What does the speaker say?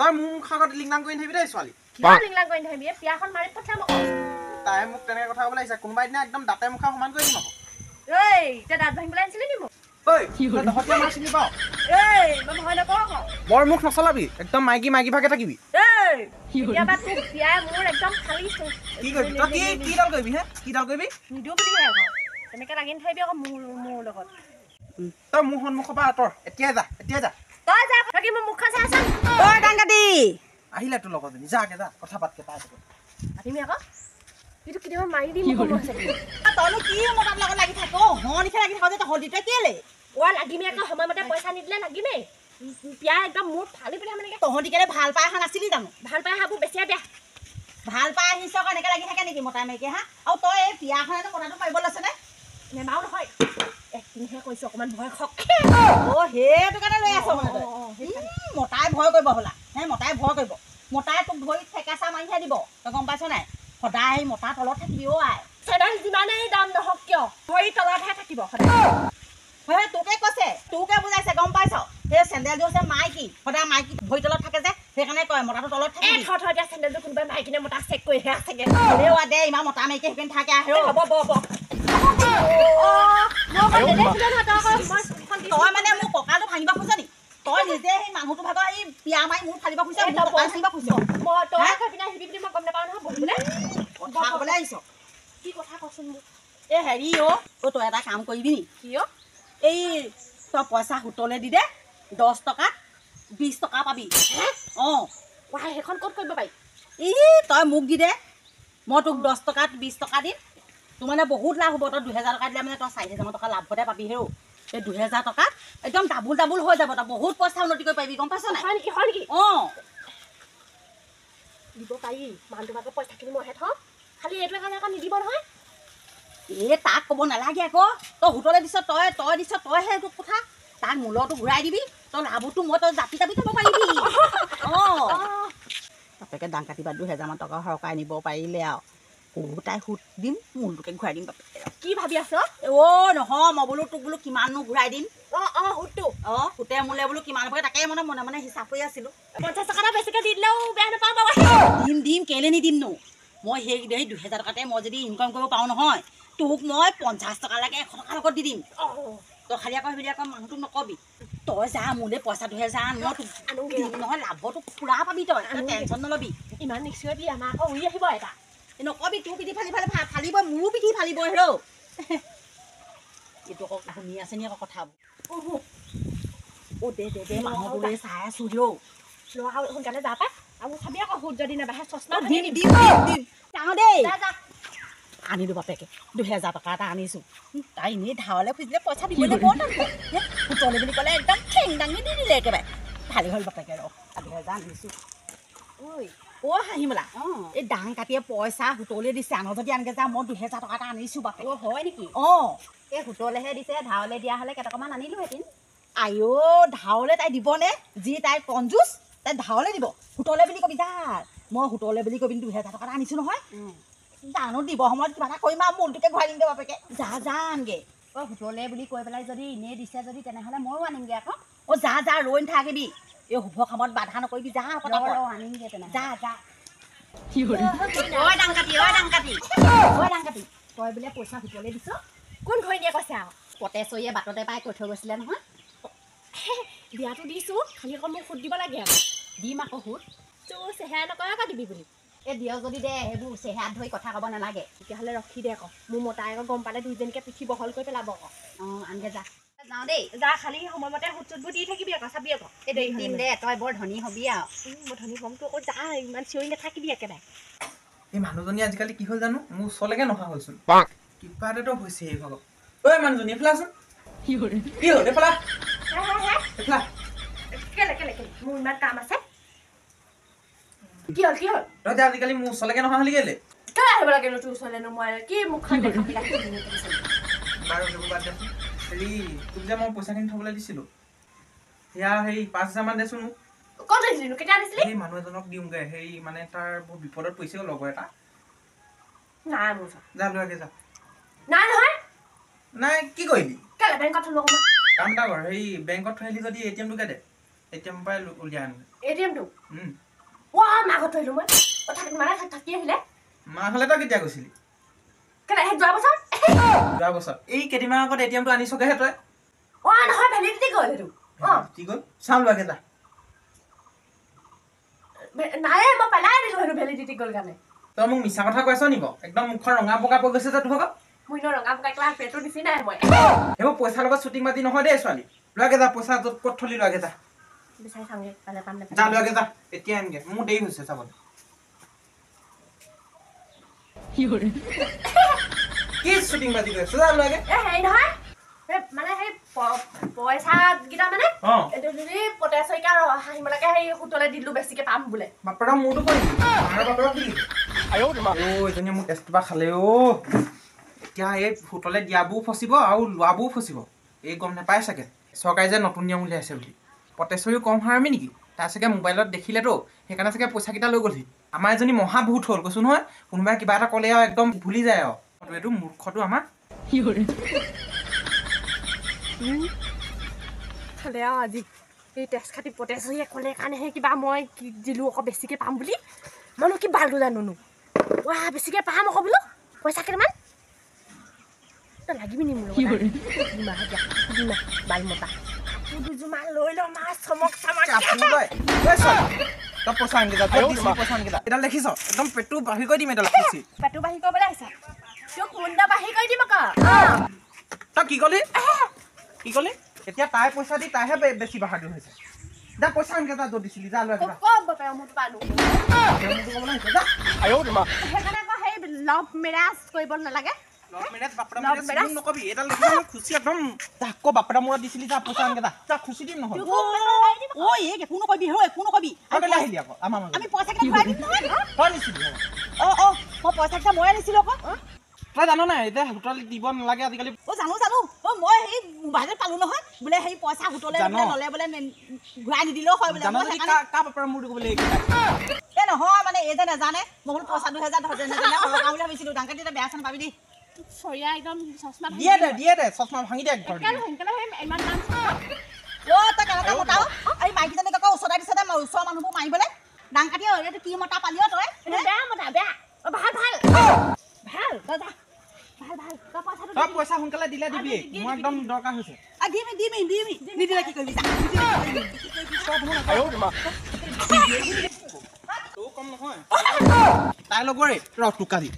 তই মোৰ মুখৰ আগত লিংলাং কৰি নাথাকিবি দেই ছোৱালী। কিয় লিংলাং কৰি নাথাকিবি? এই পিয়াখন মাৰি পঠিয়াম আকৌ। তাই মোক তেনেকে কথা ক'বলৈ আহিছে, কোনোবা দিনা একদম দাঁতে মুখা সমান কৰি দিম আকৌ। ঐ, এতিয়া দাঁত ভাঙিবলৈ আনিছিলি নি মোক? ঐ, তই দহতীয়া মাছ চিনি পাৱ? এই, মই ভয় নকৰোঁ আকৌ। বৰ মুখ নচলাবি, একদম মাইকী মাইকী ভাগে থাকিবি। এই, কেতিয়াবা তোক পিয়াই মোৰ একদম ফালিছো। কি কৰিবি তই? কি কিডাল কৰিবি হে? কিডাল কৰিবি? নিদিওঁ বুলিহে আকৌ। তেনেকে লাগি নাথাকিবি আকৌ মোৰ লগত। তই মোৰ সন্মুখৰ পৰা আঁতৰ, এতিয়াই যা, এতিয়াই যা। তই যা, বাকী মোৰ মুখখন চাই আছ? ঐ দাংকাটি আহিলে তোৰ লগৰজনী, যাগে যা, কথা পাতকে তাই লগত। পাতিমি আকৌ, এইটো কেতিয়াবা মাৰি দিম আকৌ মই চাগে। তইনো কি মতাৰ লগত লাগি থাক? হনিখে লাগি থাক যে তহঁতি তই কেলে? অ লাগিমে আকৌ, সময়মতে পইচা নিদিলে লাগিমেই। পিয়া একদম মোৰ ফালি পেলাই মানে। তহঁতি কেলে ভাল পাই অহা নাছিলি জানো? ভাল পাই অহাবোৰ বেছিয়ে বেয়া। ভাল পাই আহিছ আকৌ এনেকে লাগি থাকে নেকি মতাই মাইকী? হা, আৰু তই এই পিয়াখনেনো মতাটো পাৰিব লৈছেনে? নেমাৰো নহয়, একদিনহে কৈছোঁ, অকণমান ভয় খাওক। অ সেইটো কাৰণে লৈ আছ মানে তই? মতাই ভয় কৰিব হ'লা হে? মতাই ভয় কৰিব, মতাই তোক ধৰি ঠেকেচা মাৰিহে দিব, তই গম পাইছ নাই? সদায় মতা তলত থাকিবি অ আই। চেনেল যিমানেই দাম নহওক কিয়, ভৰি তলতহে থাকিব সদায়। হয়, তোকে কৈছে, তোকে বুজাইছে, গম পাইছ? সেই চেণ্ডেলযোৰ হৈছে মাইকী, সদায় মাইকী ভৰি তলত থাকে যে, সেইকাৰণে কয় মতাটো তলত থাকিবি। থ থ, এতিয়া চেণ্ডেলযোৰ কোনোবাই মাইকী নে মতা চেক কৰিহে আছেগে। হ'লেও দে, ইমান মতা মাইকী সেইখিনি থাকে আহে। হ'ব ব তই মানে মোৰ কঁকালটো ভাঙিব খোজ নি? তই নিজে সেই মানুহটো ভাগৰ এই পিয়া মাৰি মোৰ ফালিব খুজিছ, মোৰ কঁকাল ভাঙিব খুজিছ। মই তই কৈ পিনে আহিবি বুলি মই গম নাপাওঁ নহয়। বহিবলৈ কথা ক'বলৈ আহিছ? কি কথা কচোন মোক? এই হেৰি অ, তই এটা কাম কৰিবি নি? কি অ? এই তই পইচা সুতলৈ দি দে, 10 টকাত 20 টকা পাবি। অঁ সেইখন ক'ত কৰিব পাৰি? ই তই মোক দি দে, মই তোক 10 টকাত 20 টকা দিম। তোৰ মানে বহুত লাভ হ'ব। তই 2000 টকা দিলে মানে তই 4000 টকা লাভতে পাবি। হেৰৌ, এই 2000 টকাত একদম ডাবুল ডাবুল হৈ যাব, তই বহুত পইচা উন্নতি কৰিব পাৰিবি, গম পাইছ নাই? হয় নেকি? হয় নেকি? অঁ দিব পাৰি, মানুহটো আকৌ পইচাখিনি মইহে থওঁ, খালি এইটো কাৰণে আকৌ নিদিব নহয়। এই তাক ক'ব নালাগে আকৌ, তই সুতলৈ দিছ, তই তই দিছ, তইহে এইটো কথা। তাক মূলতো ঘূৰাই দিবি, তই লাভটো মই তই জাপি জাপি থ'ব পাৰিবি। অঁ বাপেকে দাং কাটিবা 2000 মান টকা সৰকাই নিব পাৰিলে আৰু তাই সুত দিম, মূলটোকে ঘূৰাই দিম বাপেকে। কি ভাবি আছ? অ' নহয়, মই বোলো তোক বোলো কিমাননো ঘূৰাই দিম। অঁ অঁ সুতটো, অঁ সুতে মোলে বোলো কিমান হ'ব, তাকে মানে মনে মনে হিচাপ কৰি আছিলোঁ। 50 টকা এটা বেছিকৈ দি দিলেও বেয়া নাপাওঁ বাবা। দিম দিম, কেলৈ নিদিমনো? মই সেই 2000 টকাতে মই যদি ইনকাম কৰিব পাৰোঁ নহয়, তোক মই 50 টকা লাগে 100 টকাৰ লগত দি দিম। তই খালি আকৌ সেইবুলি আকৌ মানুহটোক নকবি। তই যা, মোলৈ পইচা 2000 আন, মই তোক দিম নহয়, লাভটো পূৰা পাবি, তই টেনশ্যন নল'বি। ইমান নিশ্চয় আমাৰ আকৌ উৰি আহিব এটা। নকবি, তোৰ পিঠি ফালি ফালি ফালিব, মোৰো পিঠি ফালিব। হেৰৌ, এইটো আকৌ শুনি আছে নি আকৌ কথাবোৰ? অ' দে দে দে, মানুহটোলৈ চাই আছোঁ হেৰৌ। ল'ৰা সোনকালে যা পাই, আৰু চাবি আকৌ সুত যদি নাবাঢ়ে চশমা দিম দিম দিম। যাওঁ দেই, আনিলোঁ বাপেকে 2000 টকা এটা আনিছোঁ। তাই এনেই ধাৰলৈ খুজিলে পইচা দিবলৈ বৰ টান পায়, সুতলৈ বুলি ক'লে একদম ঠেং দাঙি দি দিলে একেবাৰে। ভালেই হ'ল বাপেকে, ৰ 2000 আনিছোঁ। অ' হাঁহিমলা, এই দাং কাটিয়ে পইচা সুতলৈ দিছে, আন যদি আনগে যা, মই 2000 টকা এটা আনিছোঁ বাপেকে। অ' হয় নেকি? অঁ এই সুতলৈহে দিছে, ধাৰলৈ দিয়া হ'লে কেইটকামান আনিলোহেঁতেন। আইঅ, ধাৰলৈ তাই দিবনে? যি তাই কঞ্জুচ, তাই ধাৰলৈ দিব, সুতলৈ বুলি কবি যা। মই সুতলৈ বুলি কবি 2000 টকা এটা আনিছোঁ নহয়, জানো দিব সময়ত কিবা এটা কৰিম আৰু মূলটোকে ঘূৰাই দিমগৈ বাপেকে। যা যা আনগে। অ' সুতলৈ বুলি কৈ পেলাই যদি এনেই দিছে যদি তেনেহ'লে ময়ো আনিমগৈ আকৌ। অ' যা যা, ৰৈ নাথাকিবি, এই শুভ কামত বাধা নকৰিবি, যা ফটাফট আনিমগৈ তেনেহ'লে, যা যা। ঐ দাংকাটি, ঐ দাংকাটি, ঐ দাংকাটি, তই বোলে পইচা সুতলৈ দিছ? কোন ঘৈণীয়ে কৈছে আৰু? পটেশ্বৰীয়ে বাটতে পাই কৈ থৈ গৈছিলে নহয়। বিয়াটো দিছোঁ, খালি আকৌ মোক সুত দিব লাগে আকৌ। দিম আকৌ সুত। তোৰ চেহেৰা নকয় আকৌ দিবি বুলি। এই দিয় যদি দে, সেইবোৰ চেহেৰাত ধৰি কথা ক'ব নালাগে। তেতিয়াহ'লে ৰখি দে আকৌ, মোৰ মতাই আকৌ গম পালে দুইজনীকে পিঠি বহল কৰি পেলাব আকৌ। অঁ আনগে যা, যাওঁ দেই। যা, খালি সময়মতে সুত চুটবোৰ দি থাকিবি আকৌ, চাবি আকৌ। এই দিম দে, তই বৰ ধনী হবি আৰু। মই ধনী হ'মতো আকৌ, যা, ইমান চিঞৰি নাথাকিবি একেবাৰে। এই মানুহজনী আজিকালি কি হ'ল জানো, মোৰ ওচৰলৈকে নহা হ'লচোন, কিবা এটাতো হৈছে এই ভাগত। ঐ মানুহজনী, এইফালে আছোন। কি হ'ল এইফালে? এইফালে কেলে কেলে কেলে? মোৰ ইমান কাম আছে। কি হ'ল কি হ'ল? তই যে আজিকালি মোৰ ওচৰলৈকে নহা হ'লি কেলে? কেলে আহিব লাগে তোৰ ওচৰলৈনো? মই কি মুখখন দেখা বাৰু সেইবোৰ বাদ দেচোন। হেৰি, তোক যে মই পইচাখিনি থ'বলৈ দিছিলোঁ, সেয়া হেৰি 5000 মান দেচোন মোক। ক'ত দিছিলিনো? কেতিয়া দিছিলি? সেই মানুহ এজনক দিওঁগৈ, হেৰি মানে তাৰ বহুত বিপদত পৰিছে লগৰ এটা। নাই মোৰ ওচৰত। যা লৈ আগে যা। নাই নহয়। নাই কি কৰিলি? কেলে বেংকত থলো আকৌ মই। কাম এটা কৰ, হেৰি বেংকত থৈ আহিলি যদি এ টি এমটোকে দে। এটিএম পাই উলিয়াই আনো এটিএমটো ৱা মা ঘৰত থৈ আহিলো মই মানে থাকি আহিলে মা ঘৰলে তই কেতিয়া গৈছিলি কেলে সেই যোৱা বছৰ যোৱা বছৰ এই কেইদিনমান আগত এটিএমটো আনিছগৈহে তই অ নহয় ভেলিডিটি গ'ল সেইটো অ কি গ'ল চাওঁ লোৱাগে যা নাই মই পেলাই দিলো সেইটো ভেলিডিটি গ'ল কাৰণে তই মোক মিছা কথা কৈ আছ নি বাৰু একদম মুখখন ৰঙা বগা পৰি গৈছে যে তোৰ ভাগত মই ন ৰঙা বগা ক্লাছ পেটৰ নিচিনাই মই সেইবোৰ পইচাৰ লগত শ্বুটিং বাজি নহয় দেই ছোৱালী লোৱাগে যা পইচা য'ত ক'ত থলি লোৱাগে যা বিচাৰি চাওঁগে পালে পাম যা লোৱাগে যা এতিয়া আনগে মোৰ দেৰি হৈছে চাবলৈ কি শ্বুটিং বাজি গৈছে যা লোৱাগে এ হেৰি নহয় মানে সেই পইচা কেইটা মানে এইটো যদি পতেৰ শইকীয়া হাঁহিবলৈকে সেই সুতলে দিলো বেছিকে পাম বোলে বাপেৰৰ মূৰটো পৰি আৰু বাপেৰক দিলি অ' এজনীয়ে মোক তেজটোপা খালে অ' এতিয়া এই সুতলে দিয়াবোৰো ফচিব আৰু লোৱাবোৰো ফচিব এই গম নাপায় চাগে চৰকাৰে যে নতুন নিয়ম উলিয়াইছে বুলি পতেশ্বৰীও কম হাৰামি নেকি তাৰ চাগে মোবাইলত দেখিলেতো সেইকাৰণে চাগে পইচাকেইটা লৈ গ'লহি আমাৰ এজনী মহা ভূত হ'ল কৈছোঁ নহয় কোনোবাই কিবা এটা ক'লে আৰু একদম ভুলি যায় আৰু এইটো মূৰ্খটো আমাৰ খালে আৰু আজি এই তেজ খাটি পতেশ্বৰীয়ে ক'লে কাৰণেহে কিবা মই কি দিলোঁ আকৌ বেছিকৈ পাম বুলি মইনো কি বালটো জানোনো ৱা বেছিকৈ পাম আকৌ বোলো পইচা কেইটামান তই লাগিবি নি মোৰ লগত দিমা বাল মতা কাপোৰ দুযোৰমান লৈ লওঁ মা চমক চমক তই পইচা আনগে যা পইচা আনগে যা এডাল দেখিছ একদম পেটটো বাঢ়ি কৰি দিম এডাল পেটটো বাঢ়ি কৰিবলৈ আহিছা তোক মুণ্ডা বাঢ়ি কৰি দিম আকৌ তই কি ক'লি কি ক'লি এতিয়া তাই পইচা দি তাইহে বেছি বাহাদুৰ হৈছে যা পইচা আনগে যা য'ত দিছিলি যা লৈ যা সেইকাৰণে আকৌ সেই লভ মেৰাজ কৰিব নালাগে লভ মেৰেজ বাপৰা মেৰেজ নকবি এডাল দেখিছ খুচি একদম আকৌ বাপৰা মূৰত দিছিলি যা পইচা আনগে যা যা খুচি দিম নহয় ঐ এই একো নকবি হৈ একো নকবি আহিলি আকৌ আমাৰ আমি পইচাকেইটা ঘূৰাই দিম নহয় তই নিছিলি অ অ মই পইচাকেইটা মই আনিছিলোঁ আকৌ তই জান নাই এতিয়া সুতলে দিব নালাগে আজিকালি অ জানো জানো অ মই সেই মোবাইলত পালো নহয় বোলে সেই পইচা সুতলে বোলে ল'লে বোলে ঘূৰাই নিদিলেও হয় বোলে মই কা বাপৰা মূৰটো ক'বলৈ এই নহয় মানে এই যে নাজানে মই বোলো পইচা 2000 যেনে তেনে সৰকাওঁ বুলি ভাবিছিলোঁ ডাঙৰ তেতিয়া বেয়া চেন পাবি দেই চৰিয়া একদম চশমা দিয়ে দে দিয়ে দে চশমা ভাঙি দে একবাৰ সোনকালে ইমান দাম অ তই কেনেকুৱা মতা এই মাইকীজনীক আকৌ ওচৰতে দিছে দে ওচৰৰ মানুহবোৰ মাৰিবলৈ ডাং কাটি এইটো কি মতা পালি অ তই বেয়া মতা বেয়া ভাল ভাল ভাল তই যা ভাল ভাল তই পইচাটো তই পইচা সোনকালে দিলে দিবি মোৰ একদম দৰকাৰ হৈছে আ দিমি দিমি দিমি নিদিলে কি কৰিবি যা তই কম নহয় তাই লগৰে ৰ টোকা দি